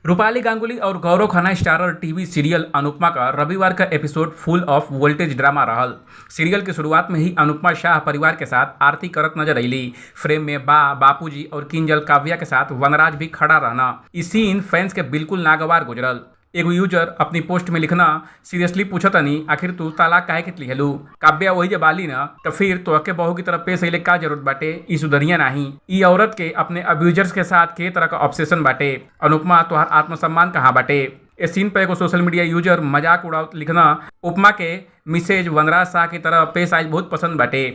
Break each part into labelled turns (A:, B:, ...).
A: रूपाली गांगुली और Gaurav Khanna starrer TV serial Anupamaa का रविवार का episode full of voltage drama रहल। सीरियल के शुरुआत में ही अनुपमा शाह परिवार के साथ आरती करत नजर अइली। फ्रेम में बा, बापूजी और किंजल काव्या के साथ वनराज भी खड़ा रहना। ई सीन फैंस के बिल्कुल नागवार गुजरल। एगो यूजर अपनी पोस्ट में लिखना, सीरियसली पूछतनी, आखिर तू तलाक काहे के लिहलू? काव्या वही जब आली ना तो फिर तोहके बहू की तरफ पेश अइले का जरूरत बाटे? ई सुधरिया नाही। ई औरत के अपने अब्यूजर्स के साथ के तरह का ऑब्सेशन बाटे। अनुपमा, तोहार आत्मसम्मान कहाँ बाटे? ए सीन पर एगो सोशल मीडिया यूजर मजाक उड़ावत लिखना, उपमा के मिसेज वनराज शाह की तरह पेश आइल बहुत पसंद बाटे।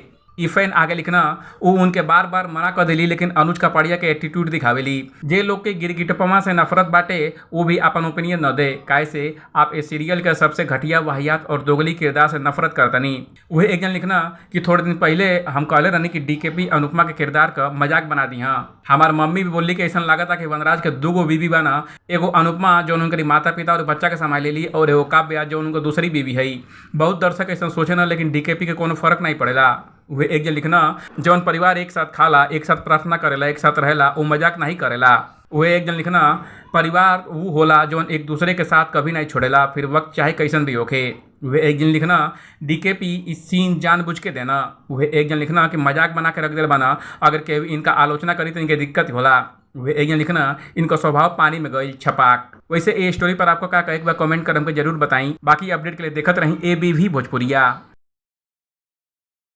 A: ई फैन आगे लिखना, उ उनके बार बार मना कर देली, लेकिन अनुज कपाड़िया के एटीट्यूड दिखावेली। जे लोग के गिरगिटपमा से नफरत बाटे, वो भी अपन ओपिनियन न दे, काहे से आप इस सीरियल के सबसे घटिया, वाहियात और दोगली किरदार से नफरत करतनी। वही एक जन लिखना कि थोड़े दिन पहले हम कहले रहनी कि डीकेपी अनुपमा के किरदार का मजाक बना दी। हाँ, हमार मम्मी भी बोली कि ऐसा लागता कि वनराज के दूगो बीबी बना, एगो अनुपमा जो उनके माता पिता और बच्चा के संभाले ली और एगो काव्या जो उनको दूसरी बीबी है। बहुत दर्शक ऐसा सोचे ना, लेकिन डीकेपी के कोनो फर्क नहीं पड़ेला। वह एक जन लिखना, जौन परिवार एक साथ खाला, एक साथ प्रार्थना करेला, एक साथ रहेला, वो मजाक नहीं करेला। वह एक जन लिखना, परिवार वो होला जौन एक दूसरे के साथ कभी नहीं छोड़ेला, फिर वक्त चाहे कैसन भी होखे। वह एक जन लिखना, डीकेपी इस सीन जानबूझ के देना। वह एक जन लिखना कि मजाक बना के रख दिल बना, अगर केहू इनका आलोचना करी तो इनके दिक्कत होला। वह एक जन लिखना, इनका स्वभाव पानी में गई छपाक। वैसे ये स्टोरी पर आपको क्या कहे, एक बार कमेंट कर हमको जरूर बताई। बाकी अपडेट के लिए देखत रही एबीवी भोजपुरिया।